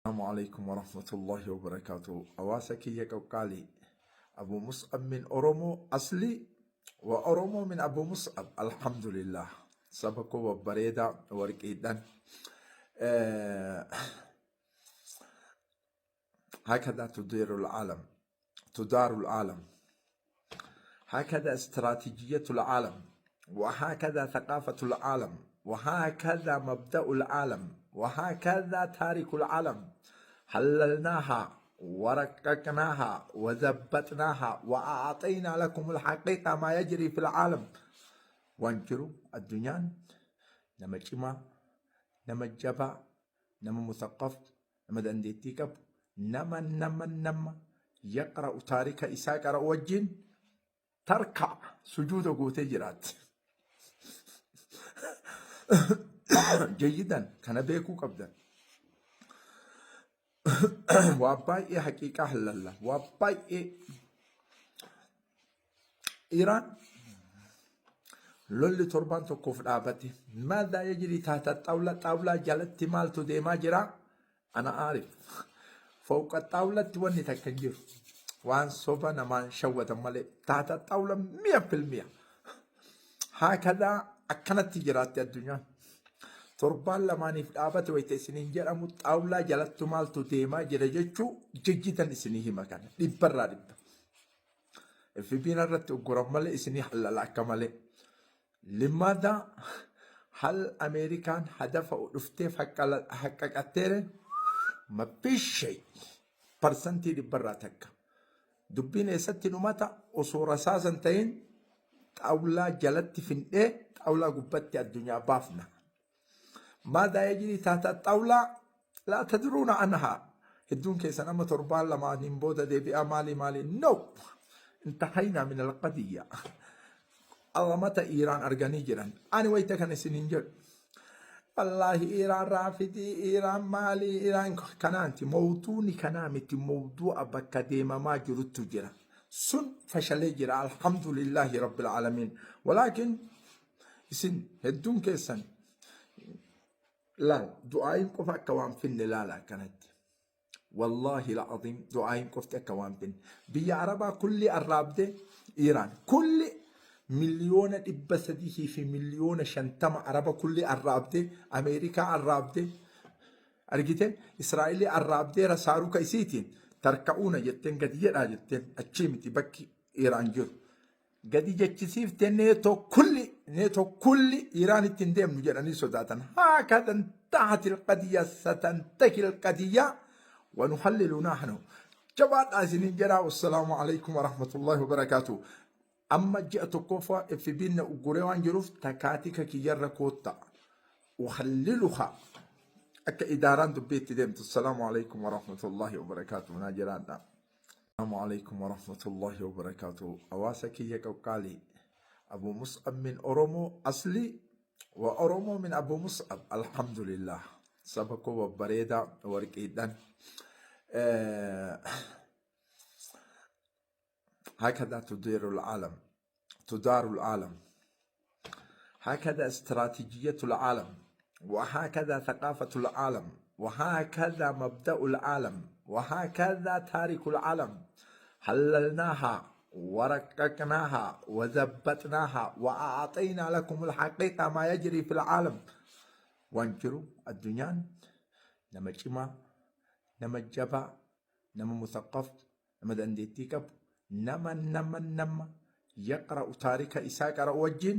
Assalamu alaikum warahmatullahi wabarakatuh. Hawaasa kiyya qaqqaalii. Abu Mus'ab min Oromoo asli wa Oromoo min Abu Mus'ab. Alhamdulillah. Saba koo babbareedaa warqiidhaan. هكذا تدير العالم، تدار العالم، هكذا استراتيجية العالم، وهكذا ثقافة العالم، وهكذا مبدأ العالم، وهكذا تارك العالم. حللناها ورققناها وزبطناها وأعطينا لكم الحقيقة ما يجري في العالم. Waan jiru addunyaan nama cimaa, nama jabaa, nama musaqqaf, nama dandeettii qabu, nama nama nama yaqra'u taarika isaa qara'u wajjin tarka sujuuda gootee jiraatti. Jayyidan kana beekuu qabdan. Waa baay'ee haqiiqaa hallalla. Waa baay'ee Iraan lolli torbaan tokkoof dhaabate. Maadaa yajrii taata xaawla xaawlaa jalatti maaltu deemaa jira? Ana aarif. Fooqa xaawlatti wanni takka hin jiru. Waan soba namaan shawwatan malee. Taata xaawla mi'a filmiya. Haakadaa akkanatti jiraatti addunyaan. Torbaan lamaaniif dhaabate wayita isiniin jedhamu xaawlaa jalattu maaltu deemaa jira jechuu jijjitan isinii hima kana. Dhibbarraa dhibba. FB'n irratti ugguran malee isinii hallala akka malee. Limaada hal Ameerikaan hadafa dhufteef haqqaqatteere mafiishee parsantii dhibbarraa takka. Dubbiin eessatti dhumata osoo rasaasan ta'in xaawulaa jalatti findhee xaawulaa gubbatti addunyaa baafna. Maadaa yajrii taata xaawulaa laa tadruuna anhaa. Hedduun keessan amma torbaan lamaaniin booda deebi'aa maalii maalii no intahaynaa min alqadiyya. Alamata Iiraan arganii jiran. Ani wayita kan isin hin jedhu. Wallaahi Iiraan raafidii, Iiraan maalii, Iiraan kanaanti. Mawduuni kanaa miti mawduu'a bakka deemamaa jiruttu jira. Sun fashalee jira. Alhamdulillaahi rabbil aalamiin. Walaakin isin hedduun keessan laal du'aayin qofa akka waan finne laala akkanatti. Wallaahi la'aziim du'aayin qofti akka waan finne. Biyya Arabaa kulli arraabde Iiraan kulli 350,000,000 Araba kulli arraabde Ameerikaa arraabde argite Israa'elii arraabdee rasaaruka isiitiin tarka'uuna jetteen gadi jedhaa jetteen achii miti bakki Iiraan jiru. Gadi jechisiifte neetoo kulli neetoo kulli Iiraanitti hin deemnu jedhanii sodaatan. Haakadha intahat ilqadiyya satantahi ilqadiyya wanuhallilu nahnu. Jabaadhaa isiniin jedhaa. Wassalaamu alaikum warahmatullahi wabarakaatu. Amma ji'a tokkoffaa FB'n na ugguree waan jiruuf takaatika kiyyarra kootta. Uhalliluha akka idaaraan dubbii itti deemtu. Assalaamu alaikum warahmatullahi wabarakaatu. Naa jiraadhaa. Assalamu alaikum warahmatullahi wabarakatuh. Hawaasa kiyya qaqqaalii. Abu Mus'ab min Oromoo asli wa Oromoo min Abu Mus'ab. Alhamdulillah. Saba koo babbareedaa warqiidhaan. هكذا تدير العالم، تدار العالم، هكذا استراتيجية العالم، وهكذا ثقافة العالم، وهكذا مبدأ العالم، وهكذا تارك العالم. حللناها ورققناها وزبطناها وأعطينا لكم الحقيقة ما يجري في العالم. Waan jiru addunyaan nama cimaa, nama jabaa, nama musaqqaf, nama dandeettii qabu, nama nama nama yaqra'u taarika isaa qara'u wajjin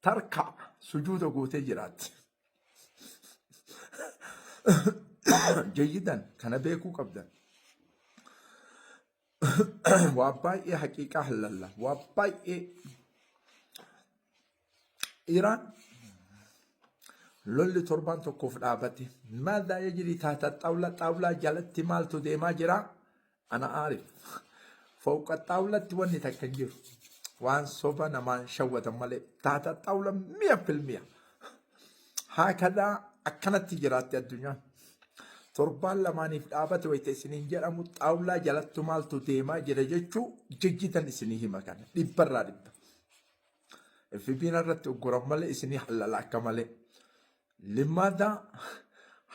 tarka sujuuda gootee jiraatti. Jayyidan kana beekuu qabdan. Waa baay'ee haqiiqaa hallalla. Waa baay'ee Iraan lolli torbaan tokkoof dhaabate. Maadaa yajrii taata xaawla xaawlaa jalatti maaltu deemaa jira? Ana aarif. Fooqa xaawlatti wanni takka hin jiru. Waan soba namaan shawwatan malee. Taata xaawla mi'a filmiya. Haakadaa akkanatti jiraatti addunyaan. Torbaan lamaaniif dhaabate wayita isiniin jedhamu xaawlaa jalattu maaltu deemaa jira jechuu jijjitan isinii hima kana. Dhibbarraa dhibba. FB'n irratti ugguran malee isinii hallala akka malee. Limaada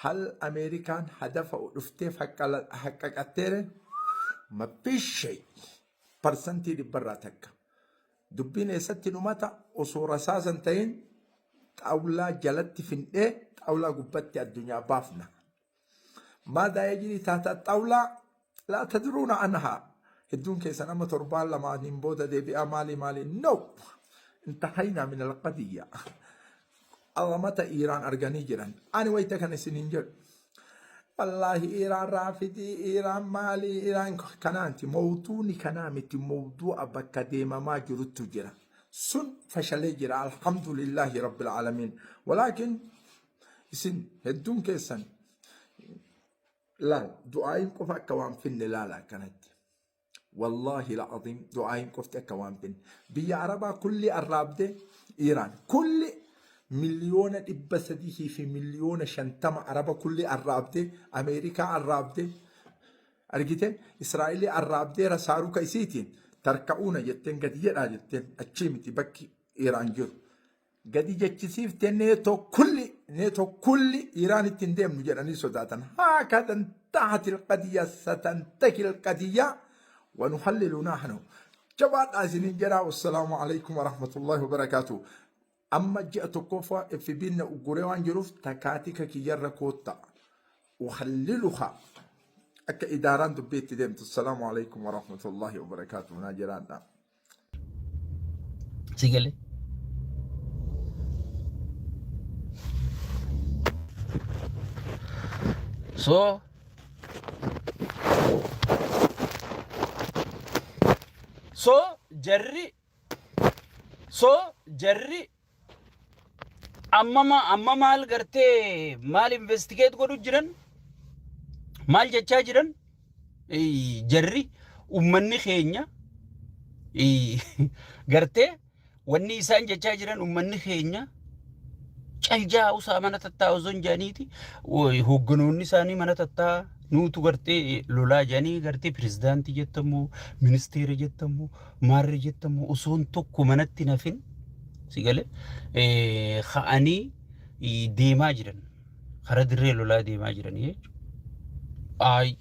Hal Ameerikaan hadafa dhufteef haqqaqatteere mafish shay 100% takka. Dubbiin eessatti dhumata? Osoo rasaasan ta'in xaawulaa jalatti findhee xaawulaa gubbatti addunyaa baafna. ماذا يجري تحت الطاولة لا تدرون عنها. Hedduun keessan amma torbaan lamaaniin booda deebi'aa maali maali. No, انتهينا من القضية. Alamata Iiraan arganii jiran. Ani wayita kan isin hin jedhu, wallaahi Iiraan raafidii, Iiraan maali, Iiraan kanaanti mawduuni kanaa miti. Mawdu'a bakka deemamaa jiruttu jira. Sun fashalee jira, الحمد لله رب العالمين. ولكن isin hedduun keessan laal, du'aayin qofa akka waan finne laala akkanatti. والله العظيم du'aayin qofti akka waan finne. Biyya Arabaa kulli arraabde Iiraan kulli 350,000,000 Araba kulli arraabde, Ameerikaa arraabde, argite, Israa'elii arraabdee rasaaruka isiitiin tarka'uuna jetteen gadi jedhaa jetteen. Achii miti bakki Iiraan jiru. Gadi jechisiifte neetoo kulli, neetoo kulli Iiraan ittiin deemnu jedhanii sodaatan. هكذا انتهت القضية، ستنتهي القضية ونحلل نحن. Jabaadhaa isiniin jedhaa. والسلام عليكم ورحمة الله وبركاته. Amma ji'a tokkoffaa FB'n na ugguree waan jiruuf takaatika kiyyarra kootta. أحللها akka idaaraan dubbii itti deemtu. السلام عليكم ورحمة الله وبركاته. Naa jiraadhaa. Si galee. So jarri amma maal gartee maal investigate godhu jiran, maal jechaa jiran? Jarri ummanni keenya gartee wanni isaan jechaa jiran, ummanni keenya caljaa usaa mana tattaa'u osoo hin jaaniiti, hoogganoonni isaanii mana tattaa nuutu gartee lolaa jaanii, gartee pirezidaantii jettamu, ministeera jettamu, maarri jettamu, osoon tokko manatti nafin si galee ka'anii deemaa jiran, kara dirree lolaa deemaa jiranii jechuudha. Ayi,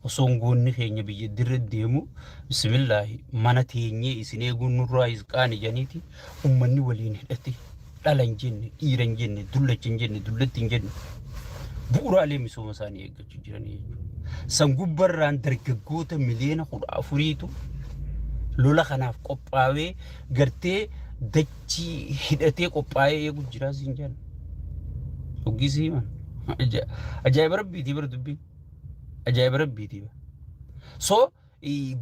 osoon goonni keenya biyya dirree deemu, bismillaahi, mana teenyee isin eeguun nurraa hisqaani janiiti ummanni waliin hidhate, dhala hin jenne, dhiira hin jenne, dullacha hin jenne, dullatti hin jenne, bu'uuraalee misooma isaanii eeggachuu jiranii jechuudha. San gubbarraan dargaggoota 14,000,000tu lola kanaaf qophaa'ee gartee dachii hidhatee qophaa'ee eegu jira siin jedhan. Hoggisii himan. Ajaa'iba rabbiitii bara dubbiin. Ajaa'iba rabbiitii bara. So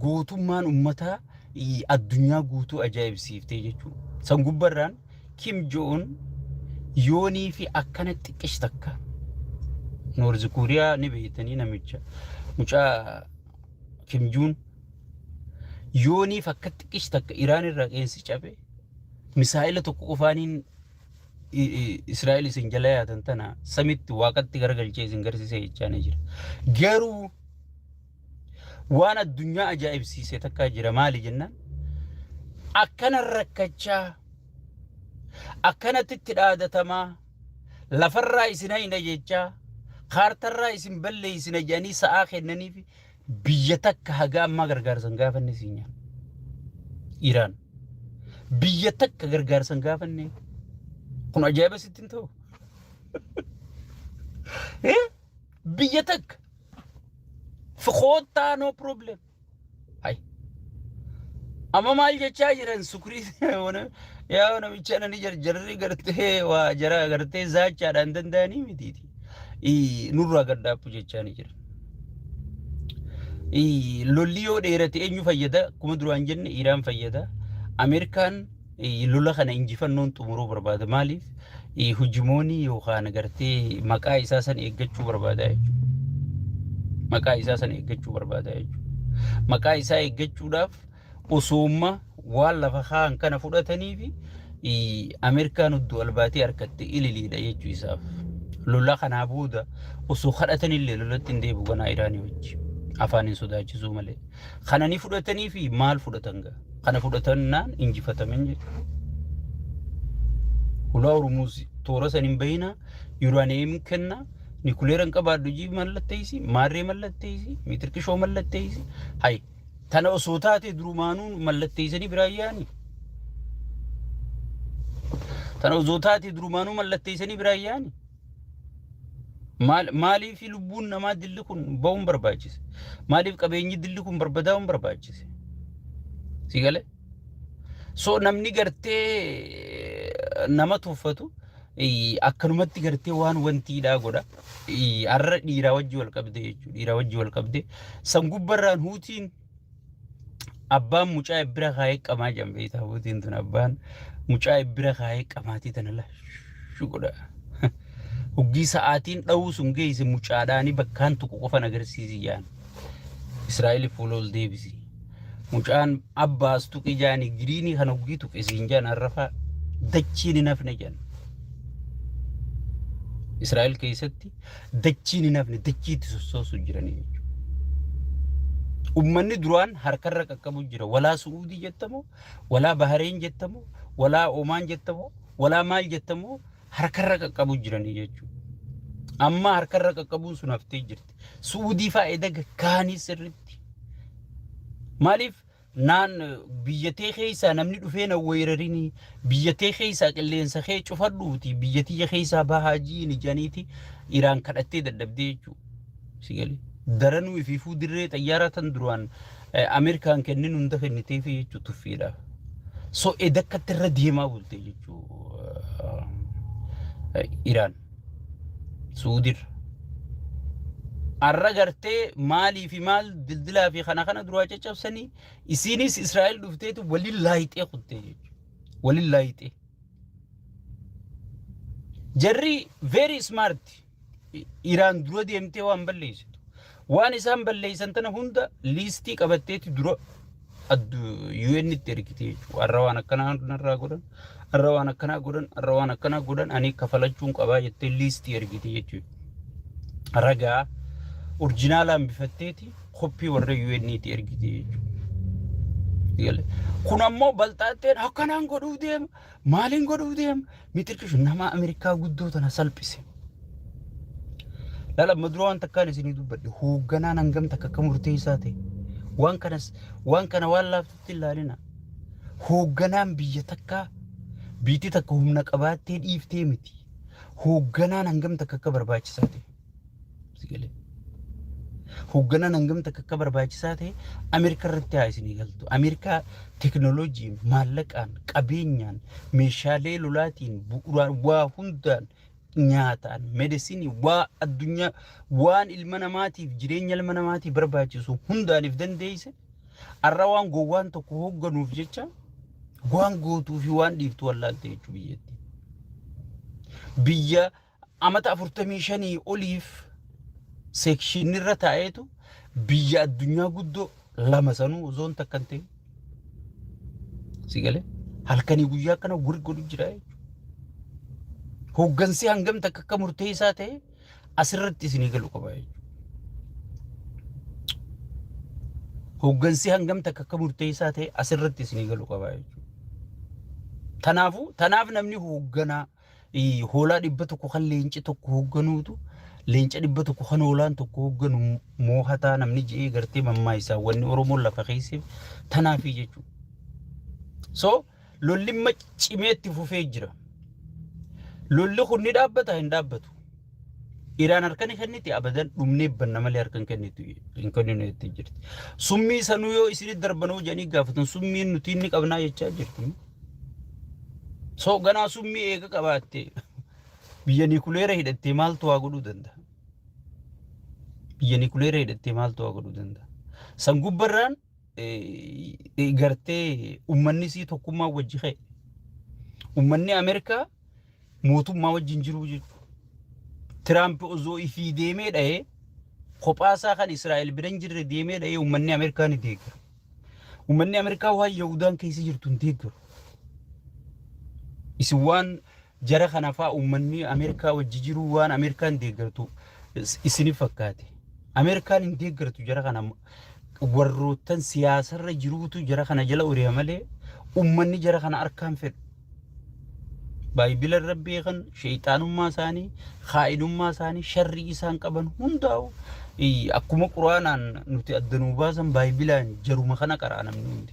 gootummaan ummataa addunyaa guutuu ajaa'ibsiiftee jechuudha. San gubbarraan Kim Joon yoonii fi akkana xiqqesh takka North Korea ni beektanii, namicha mucaa Kim Juun yooniif akka xiqqesh takka Iraan irraa qeensi cabe, misaa'ila tokko qofaaniin Israa'el isin jala yaatan tana samitti waaqatti garagalchee isin garsiisee jechaa ni jira. Garuu waan addunyaa ajaa'ibsiise takkaa jira. Maali jennaan, akkana rakkachaa, akkanatti itti dhaadatamaa, lafarraa isin hayna jechaa, kaartarraa isin balleessina jedhanii sa'aa kennaniif, biyya takka haga ammaa gargaarsa hin gaafanne siin jedhan. Iraan biyya takka gargaarsa hin gaafanne. Kun ajaa'iba sitti hin ta'u? Eh? Biyya takka koottaa, no problem. Hay. Amma maal jechaa jiran? Sukrii yaa namicha nani jarjarri gartee waa jara gartee zaachaadhaan danda'anii mitiiti. Nurraa gaddaappu jechaa ni jiran. Lolli yoo dheerate eenyu fayyada? Akkuma duraan jenne Iraan fayyada. Ameerikaan lola kana injifannoon xumuruu barbaada. Maaliif? Hujimoonii yookaan gartee maqaa isaa san eeggachuu barbaada jechuudha. Maqaa isaa san eeggachuu barbaada jechuudha. Maqaa isaa eeggachuudhaaf osooma waan lafa kaan kana fudhatanii fi Ameerikaan hudduu albaatee harkatte ililiidha jechuu isaaf. Lola kanaa booda osoo kadhatanillee lolatti hin deebi'u ganaa Iraanii wajji. Afaan hin sodaachisuu malee. Kana ni fudhatanii fi maal fudhatan gaa? Kana fudhatannaan injifataman jechuudha. Hulaa Hormuuz toora san hin bahina, Yuraaniyeem kenna, Nikuleera hin qabaadhu jii mallatteessi, maarree mallatteessi, mitirqishoo mallatteessi. Hay tana osoo taate durumaanuu mallatteessanii biraa yaani. Tana osoo taate durumaanuu mallatteessanii biraa yaani. Maal maaliif lubbuun namaa dilli kun ba'uun barbaachise? Maaliif qabeenyi dilli kun barbadaa'uun barbaachise? Si galee? So namni gartee nama tuffatu akkanumatti gartee waan wantiidhaa godha. Har'a dhiiraa wajji wal qabde jechuudha. Dhiiraa wajji wal qabde. San gubbarraan huutiin abbaan mucaa ibbira kaayee qamaa jedhan beektaa huutiin tun abbaan mucaa ibbira kaayee qamaatii tana lashu godha. Huggii sa'aatiin dha'uu sun geesse mucaadhaanii bakkaan tuqu qofan agarsiisi jedhan. Israa'el fuula ol deebisi. Mucaan abbaas tuqi jaani giriinii kana huggii tuqe siin jaan arrafaa dachiin hin hafne jedhan. Israa'el keessatti dachiin hin hafne dachiitti sossoosu jiranii jechuudha. Ummanni duraan harkarra qaqqabu jira. Walaa Su'uudii jettamoo, walaa Bahareen jettamoo, walaa Omaan jettamoo, walaa maal jettamoo harkarra qaqqabu jiranii jechuudha. Amma harkarra qaqqabuun sun haftee jirti. Su'uudii fa'aa eda kaanii sirritti. Maaliif naan biyya tee keessaa namni dhufee na weerarinii biyya tee keessaa qilleensa kee cufadhuuti biyya tiyya keessaa bahaa jiini janiiti Iraan kadhattee dadhabdee jechuudha. Si galee daranuu ifiifuu dirree xayyaaraa tan duraan Ameerikaan kennin hunda kenniteefi jechuudha tuffiidhaaf. So edakkatti irra deemaa bulte jechuudha Iraan. Suudirra. Arra gartee maalii fi maal dildilaa fi kana kana duraa caccabsanii isiinis Israa'el dhufteetu waliin laayixee kuttee jechuudha. Waliin laayixee. Jarri very smart. Iraan dura deemtee waan balleessitu. Waan isaan balleessan tana hunda liistii qabatteeti dura UN itti ergite jechuudha. Har'a waan akkanaa narraa godhan, har'a waan akkanaa godhan, har'a waan akkanaa godhan ani kafalachuun qabaa jettee liistii ergite jechuudha. Ragaa orjinaalaan bifatteeti koppii warra UN itti ergite jechuudha. Kun ammoo balxaaxxeen akkanaan godhuu deema, maaliin godhuu deema, mixirqishu nama Ameerikaa guddoo tana salphise. Laala amma dura waan takkaan isinii dubbadhe hoogganaan hangam takka akka murteessaa ta'e waan kanas waan kana waan laaftutti ilaalina. Hoogganaan biyya takkaa biyyi takka humna qabaattee dhiiftee miti. Hoogganaan hangam takka akka barbaachisaa ta'e. Si galee. Hoogganaan hangam takka akka barbaachisaa ta'e Ameerikaa irratti haa isinii galtu. Ameerikaa teknooloojiin, maallaqaan, qabeenyaan, meeshaalee lolaatiin, bu'uuraan waa hundaan nyaataan, medesinii, waa addunyaa waan ilma namaatiif jireenya ilma namaatiif barbaachisu hundaaniif dandeesse har'a waan gowwaan tokko hoogganuuf jecha waan gootuu fi waan dhiiftu wallaalte jechuu biyyatti. Biyya amata 45 oliif seekshinirra taa'eetu biyya addunyaa guddoo lama sanuu osoo hin takka hin ta'in. Si galee halkanii guyyaa akkana wir godhu jira jechuudha. Hooggansi hangam takka akka murteessaa ta'e asirratti isinii galu qaba jechuudha. Hooggansi hangam takka akka murteessaa ta'e asirratti isinii galu qaba jechuudha. Kanaafuu tanaaf namni hoogganaa hoolaa 100 kan leenci tokko hoogganuutu leenca 100 kan hoolaan tokko hoogganu moohataa namni je'ee gartee mammaa isaa wanni Oromoon lafa keesseef tanaafii jechuudha. So lolli imma cimee itti fufee jira. Lolli kun ni dhaabbata hin dhaabbatu. Iraan harka ni kenniti abadan dhumnee banna malee harka hin kennitu hin kenninu jettee jirti. Summii sanuu yoo isinit darbanuu jedhanii gaafatan summiin nuti inni qabnaa jechaa jirti. So ganaa summii eega qabaatte biyya nikuleera hidhattee maaltu waa godhuu danda'a? Biyya nikuleera hidhattee maaltu waa godhuu danda'a? San gubbarraan gartee uummanni isii tokkummaa wajji ka'e. Uummanni Ameerikaa mootummaa wajjin jiruu jechuudha. Tiraamp osoo ifii deemee dha'ee kophaa isaa kan Israa'el bira hin jirre deemee dha'ee uummanni Ameerikaa ni deeggara. Uummanni Ameerikaa waan Yahudaan keessa jirtu hin deeggaru. Isin waan jara kana fa'aa uummanni Ameerikaa wajji jiru waan Ameerikaan deeggartu isiniif fakkaate. Ameerikaan hin deeggartu jara kana warroottan siyaasarra jiruutu jara kana jala uri'a malee uummanni jara kana harkaan fedhu. Baayibila irra beekan sheeyxaanummaa isaanii, kaa'inummaa isaanii, sharrii isaan qaban hundaa'u akkuma quraanaan nuti adda nuu baasan baayibilaan jaruma kana qara'a namni hundi.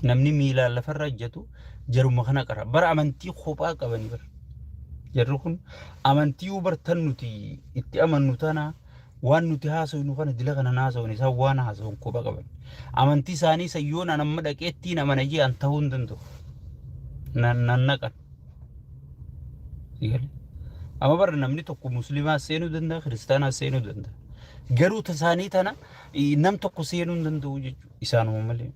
Namni miilaan lafarra ejjatu jaruma kana qara'a. Bara amantii kophaa qabanii bara. Jarri kun amantii yoo bartan nuti itti amannu tana waan nuti haasofnu kana dila kana haasofnu isaan waan haasofan kopha qaban. Amantii isaanii san yoon an amma dhaqeettiin amana jee an ta'uu hin danda'u. Nan nan naqan. Sigale. Amma bara namni tokko musliimaa seenuu danda'a, kiristaanaa seenuu danda'a. Garuu tasaanii tana nam tokko seenuu hin danda'u jechuudha. Isaanuma malee.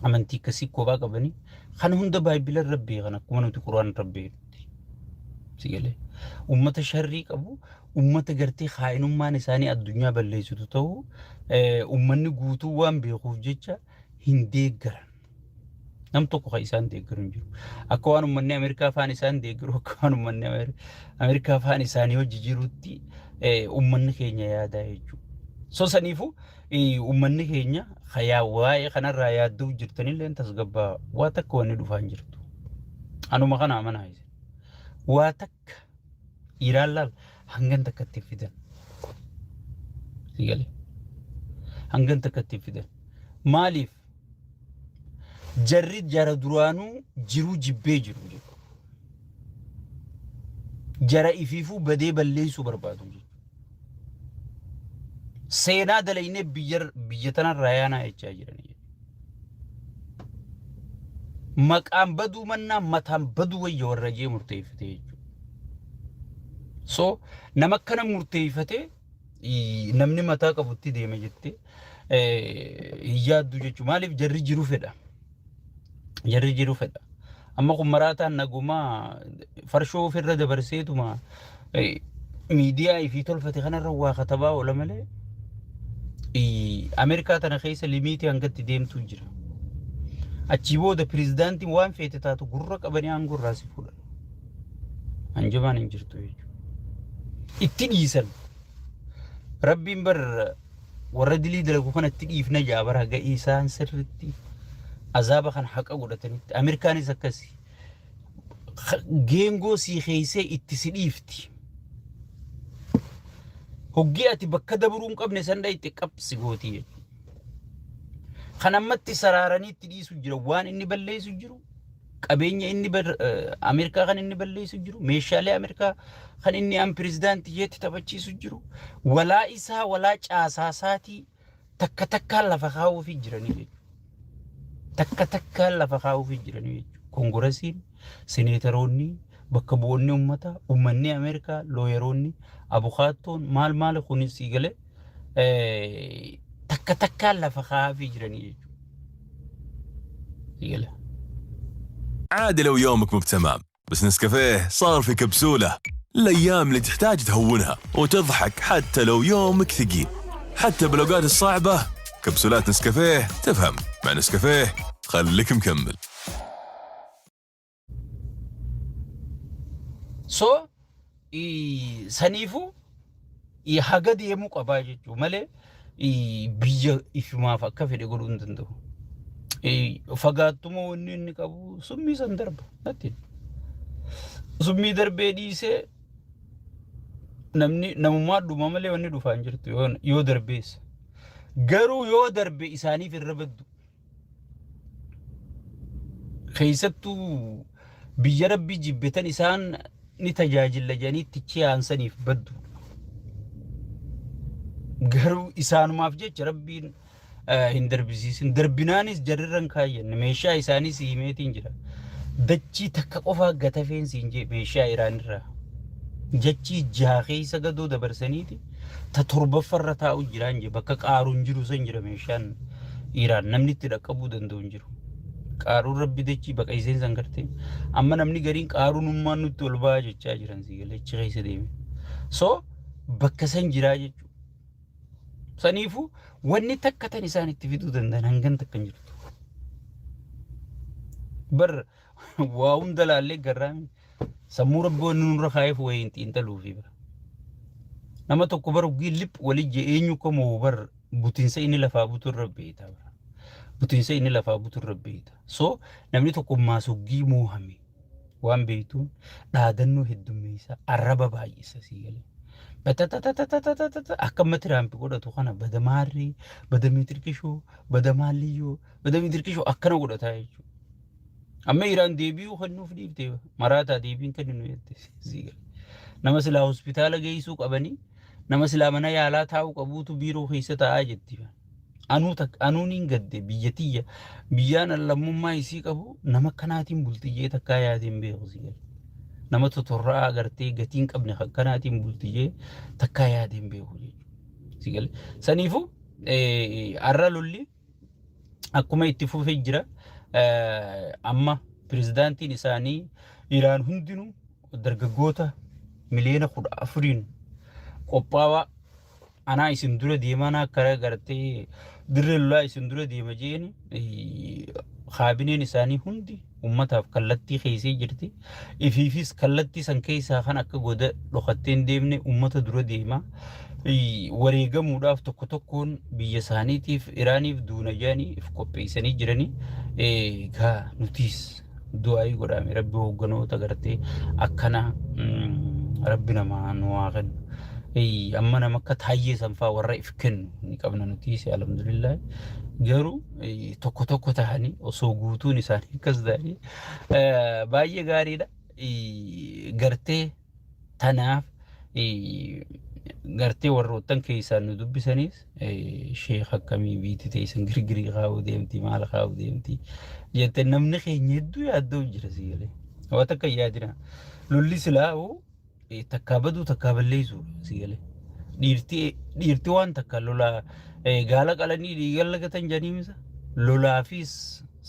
Amantii akkasii kophaa qabanii kan hunda baay'ibila irra beekan akkuma nuti quraan irra beeknutti. Sigalee. Uummata sharrii qabu, uummata gartee kaa'inummaan isaanii addunyaa balleessitu ta'uu uummanni guutuu waan beekuuf jecha hin deeggaran. Nam tokko kan isaan deeggaru hin jiru. Akka waan uummanni Ameerikaa afaan isaan deeggaru, akka waan uummanni Ameerikaa afaan isaanii hojii jirutti uummanni keenya yaadaa jechuudha. So saniifuu uummanni keenya hayaa waa'ee kanarraa yaadduu jirtanillee tasgabbaa waa takka wanni dhufaa hin jirtu. Anuma kana amanaa isin. Waa takka Iraan laal hangan takka itti fidan. Sigalee. Hangan takka itti fidan. Maaliif? Jarri jara duraanuu jiruu jibbee jiru jechuudha. Jara ifiifuu badee balleessuu barbaadu jechuudha. Seenaa dalaynee biyya biyya tanarraa yaanaa jechaa jiranii. Maqaan baduu mannaa mataan baduu wayya warra jee murteeffate jechuudha. So nama akkana murteeffatee namni mataa qabutti deema jettee hin yaaddu jechuudha. Maaliif jarri jiru fedha. Jarri jiru fedha. Amma kun maraataan nagumaa farshoo ofirra dabarseetuma miidiyaa ifii tolfate kanarra waa katabaa oola malee Ameerikaa tana keessa limiitii hangatti deemtuu jira. Achii booda pirezidaantiin waan feete taatu gurra qabanii aangoo irraa si fuudhan. Hanjamaan hin jirtu jechuudha. Itti dhiisan. Rabbiin bar warra dilii dalagu kana itti dhiifna jaa bara haga isaan sirritti azaaba kana haqa godhatanitti. Ameerikaanis akkasi. Geengoo sii keeysee itti si dhiifti. Hoggii ati bakka dabruu hin qabne san dhayxe qabsi gootii jechuudha. Kan ammatti saraaranii itti dhiisu jira waan inni balleessu jiru qabeenya inni Ameerikaa kan inni balleessu jiru meeshaalee Ameerikaa kan inni an pirezidaantii jeetti taphachiisu jiru walaa isaa walaa caasaa isaatii takka takkaan lafa kaa'uufii jiranii jechuudha. Takka takkaan lafa kaa'uufii jiranii jechuudha. Kongiresiin, seneetaroonni, bakka bu'oonni uummataa, uummanni Ameerikaa, looyeroonni, abukaattoon maal maal kunis sii galee takka takkaan lafa kaa'aafii jiranii jechuudha. Sii galee. عادي لو يومك مو بتمام بس نسكافيه صار في كبسولة الأيام اللي تحتاج تهونها وتضحك حتى لو يومك ثقيل حتى بالأوقات الصعبة كبسولات نسكافيه تفهم مع نسكافيه خليك مكمل. So saniifuu haga deemuu qabaa jechuu malee biyya ifumaaf akka fedhe godhuu hin danda'u. Fagaattuma wanni inni qabu summii san darba. Natti summii darbee dhiisee namni namummaa dhuma malee wanni dhufaa hin jirtu yoo darbeessa. Garuu yoo darbe isaaniif irra baddu. Keessattuu biyya rabbii jibbetan isaan ni tajaajilla jedhanii itti aansaniif baddu. Garuu isaanumaaf jecha rabbiin hin darbisiisin. Darbinaanis jarrirra hin kaayyanne meeshaa isaanii si himeetiin jira. Dachii takka qofaa gatafeen siin jee meeshaa Iraanirraa. Jachii jaha keessa gadoo dabarsaniiti ta torbaffarra taa'u jiraan jee bakka qaaruun jiru san jira meeshaan Iraan namni itti dhaqqabuu danda'u hin jiru. Qaaruun rabbi dachii baqayseen san gartee amma namni gariin qaaruunummaan nutti ol ba'aa jechaa jiran si galee achi keessa deeme. So bakka san jiraa jechuudha. Saniifuu wanni takka tan isaan itti fiduu danda'an hangan takka hin jirtu. Bar waa hunda laallee garraami sammuu rabbi wanni nurra kaa'eef wayii hin xiinxaluufi bara. Nama tokko bara uggii lip wali jee eenyu kamuu bar butinsa inni lafaa butu irra beekta bara. Butinsa inni lafaa butu irra beekta. So namni tokko maasuggii moohame. Waan beektuun dhaadannoo heddummeessa arraba baay'isa sii galee. Batatatatatata akka amma Tiraamp godhatu kana bada maarree, bada mitirkishoo, bada maalliyyoo, bada mitirkishoo akkana godhataa jechuudha. Amma Iraan deebi'uu kennuuf dhiifte maraataa deebiin kenninu jette sii galee. Nama silaa hospitaala geessuu qabanii nama silaa mana yaalaa taa'uu qabuutu biiroo keessa taa'aa jetti. Anuu tak anuu niin gadde biyya tiyya biyyaan an lammummaa isii qabu nama akkanaatiin bultiyyee takkaa yaadee hin beeku si gale. Nama totorra'aa gartee gatii hin qabne kan kanaatiin bultiyyee takkaa yaadee hin beeku jechuudha. Si gale. Saniifuu har'a lolli akkuma itti fufee jira. Amma pirezidaantiin isaanii Iraan hundinuu dargaggoota miliyoona 14n qophaawaa anaa isin dura deemaa naa karaa gartee dirree lolaa isin dura deema jeeni kaabineen isaanii hundi ummataaf kallattii keessee jirti. Ifiifis kallattii san keessaa kan akka goda dhokattee hin deemne ummata dura deema. Wareegamuudhaaf tokko tokkoon biyya isaaniitiif Iraaniif duuna jedhanii if qopheessanii jiranii. Egaa nutiis du'aayii godhaame rabbi hoogganoota gartee akkana rabbi namaa nu haa kennu. Amma nama akka taayyee sanfaa warra if kennu ni qabna nutiis alhamdulillah. Garuu tokko tokko tahanii osoo guutuun isaanii akkas ta'anii baay'ee gaariidha. Gartee Tanaaf gartee warroottan keessaan nu dubbisanis sheekh akkamii biitti teessan girgirii kaa'uu deemti maal kaa'uu deemti jette namni keenya hedduu yaaddoo jira si galee. Waa takka hin yaadina. Lolli silaa'u takkaa baduu takkaa balleessu si galee. Dhiirti dhiirti waan takka lolaa gaala qalanii dhiiga lagatan jedhanii misa lolaafis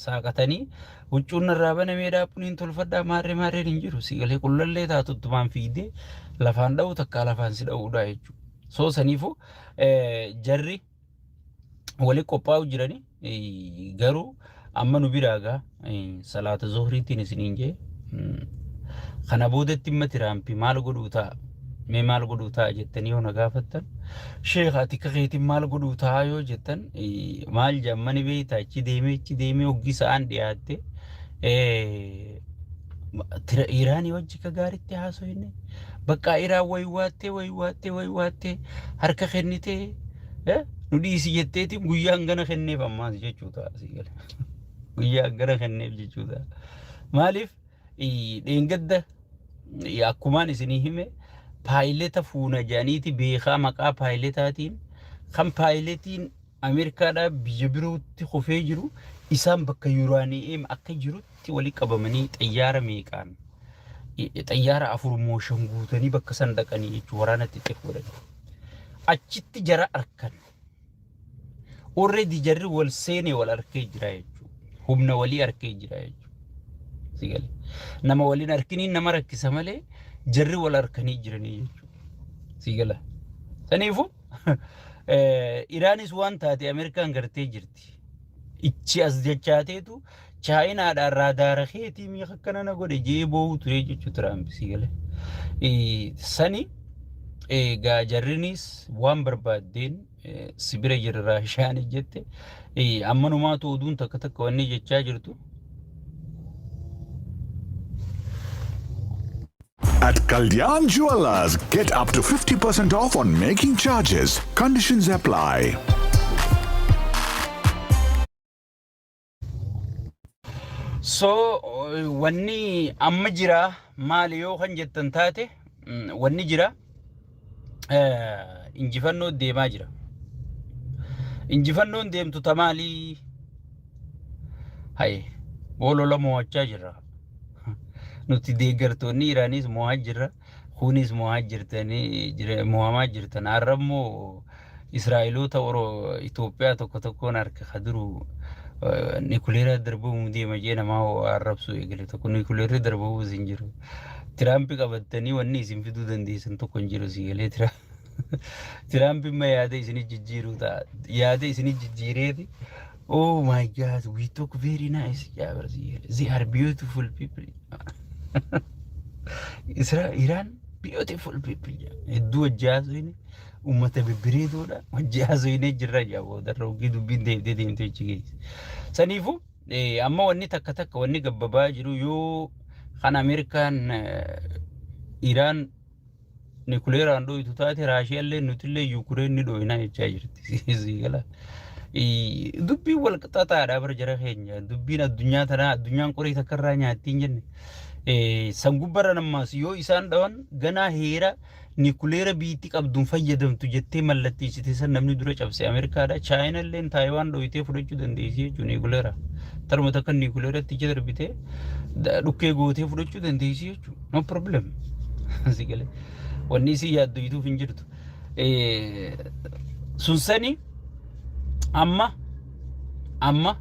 saaqatanii huccuun narraa banamee dhaabbuniin tolfadhaa maarree maarreen hin jiru si galee qullallee taatuttumaan fiigdee lafaan dha'uu takkaa lafaan si dha'uudha jechuudha. Soo saniifuu jarri wali qophaa'u jirani garuu amma nu biraa gaa salaata zuhriitiin isiniin jee kana boodatti imma Tiraampi maal godhuu ta'a mee maal godhuu ta'a jettanii yoo na gaafattan sheekh ati akka keetiin maal godhuu ta'a yoo jettan maal jammani beekta achi deemee achi deemee hoggi sa'aan dhiyaatte Iraanii wajji ka gaaritti haasofne bakka Iraan waywaattee waywaattee waywaattee harka kennitee nu dhiisi jetteetiin guyyaan gana kenneef ammaas jechuu ta'a asii gala. Guyyaan gana kenneef jechuu ta'a. Maaliif dheengadda akkumaan isinii hime paayileta fuuna jedhaniiti beekaa maqaa paayiletaatiin kan paayiletiin Ameerikaadhaa biyya birootti kufee jiru isaan bakka yuraaniyeem akka jirutti wali qabamanii xayyaara meeqaan xayyaara afur moo shan guutanii bakka san dhaqanii jechuun waraana xixiqqoo godhan. Achitti jara arkan. Already jarri wal seenee wal arkee jira jechuudha. Humna walii arkee jira jechuudha. Si galee. Nama waliin arkiniin nama rakkisa malee jarri wal arkanii jiranii jechuudha. Si gala. Saniifuu Iraanis waan taate Ameerikaan gartee jirti. Ichi as jechaateetu Chaayinaadhaan raadaara keetii mi'a akkana na godhe jee boo'u ture jechuu Tiraamp si gale. Sani egaa jarrinis waan barbaaddeen si bira jira Raashaan jette ammanumaatu oduun takka takka wanni jechaa jirtu. At Kalyan Jewelers, get up to 50% off on making charges. Conditions apply. So wanni amma jira maali yoo kan jettan taate wanni jira injifannoo deemaa jira. Injifannoon deemtu ta maalii? Haye boolola mo'achaa jirra. Nuti deeggartoonni Iraanis mo'aa jirra. Kunis mo'aa jirtanii mo'amaa jirtan. Har'a immoo Israa'eloota Oro Itoophiyaa tokko tokkoon harka kaduru nikuleera darbamuu deema jee namaa arrabsuu eegale tokko nikuleerri darbamuus hin jiru. Tiraampi qabattanii wanni isin fiduu dandeessan tokko hin jiru si galee Tiraampi imma yaada isinii jijjiiruu ta'a. Yaada isinii jijjiireeti. Oh my God, we talk very nice. Yaa barsiisaa. They are beautiful people. Isra Iran beautiful people. Hedduu wajji haasofne uummata bibbireedoodha. Wajji haasofne jirra jaa boodarra hogii dubbiin deemtee deemtee achi geesse. Saniifuu amma wanni takka takka wanni gabbabaa jiru yoo Kan Ameerikaan Iraan nikuleeraan dho'itu taate Raashiyaallee nutillee Yukureen ni dho'ina jechaa jirti. Sii gala. Dubbiin wal xaxaadha bara jara keenya. Dubbiin addunyaa tanaa addunyaan qorii takka irraa nyaatti hin jenne. San gubbarra ammaas yoo isaan dhawan ganaa heera nikuleera biitti qabduun fayyadamtu jettee mallatteessite san namni dura cabse Ameerikaadha. Chaayina illeen Taayiwaan dhoyitee fudhachuu dandeessi jechuun nikuleera. Taruma takka nikuleeratti ija darbitee dhukkee gootee fudhachuu dandeessi jechuudha. No problem. Si galee. Wanni isii yaaddoyituuf hin jirtu. Sun sani amma amma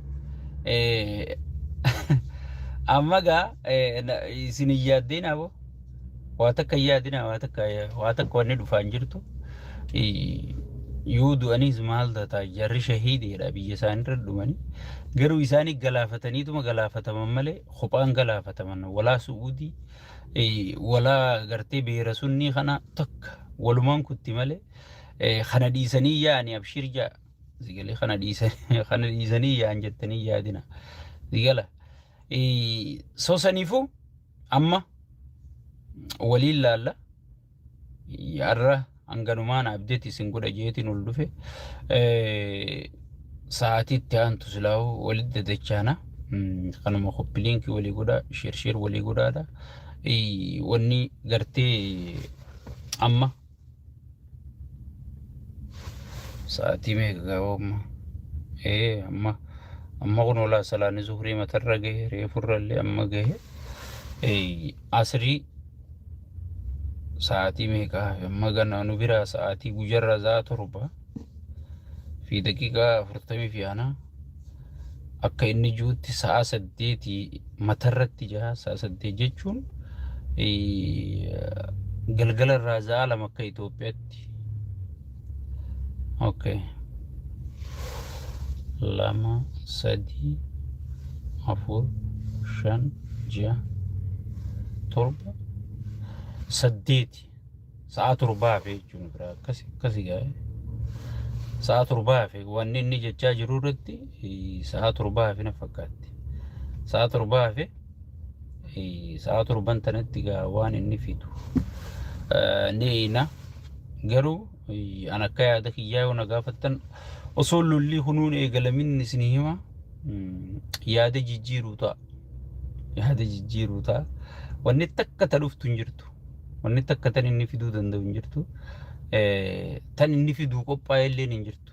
amma gaa isin hin yaaddeen aboo waa takka hin yaadina waa takka waa takka wanni dhufaa hin jirtu. Yoo du'anis maal taata jarri shahiideedha biyya isaaniirra dhumanii garuu isaanii galaafataniituma galaafataman malee kophaan galaafataman walaa su'uudii walaa gartee beera sunnii kana takka walumaan kutti malee kana dhiisanii yaa'anii abshir ja'a sigalee kana dhiisanii kana dhiisanii yaa'an jettanii yaadina sigala sosaniifuu amma waliin laalla. Har'a hanganumaan abdeet isin godha jeetiin ol dhufe. Sa'aatii itti aantu silaa'u walitti dadachaana. Kanuma koppiliinkii walii godha, sheer sheer walii godhaadha. Wanni gartee amma sa'aatii meeqa gaaba amma? Ee amma amma kun olaa salaanni zuhurii matarra gahe reefurra illee amma gahe. Asrii sa'aatii meeqa amma gana nu biraa sa'aatii guyyaarraa sa'a 7 fi daqiiqaa 40 fi ana akka inni jirutti sa'a 8 matarratti jaha sa'a 8 jechuun galgala irraa sa'a 2 akka Itoophiyaatti. Okay. 2 3 4 5 6 7 8 sa'a 7 hafe jechuun biraa akkasi akkasi gaa'e. Sa'a 7 hafe wanni inni jechaa jiru irratti sa'a 7 hafe na fakkaatti. Sa'a 7 hafe sa'a torban tanatti gaa waan inni fidu ni eeyna. Garuu an akka yaada kiyyaa yoo na gaafattan osoo lolli kunuun eegalamin isin hima yaada jijjiiruu ta'a. Yaada jijjiiruu ta'a. Wanni takka ta dhuftu hin jirtu. Wanni takka tan inni fiduu danda'u hin jirtu. Tan inni fiduu qophaa'e illee hin jirtu.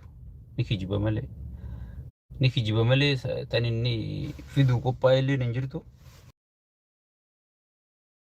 Ni kijiba malee. Ni kijiba malee tan inni fiduu qophaa'e illee hin jirtu.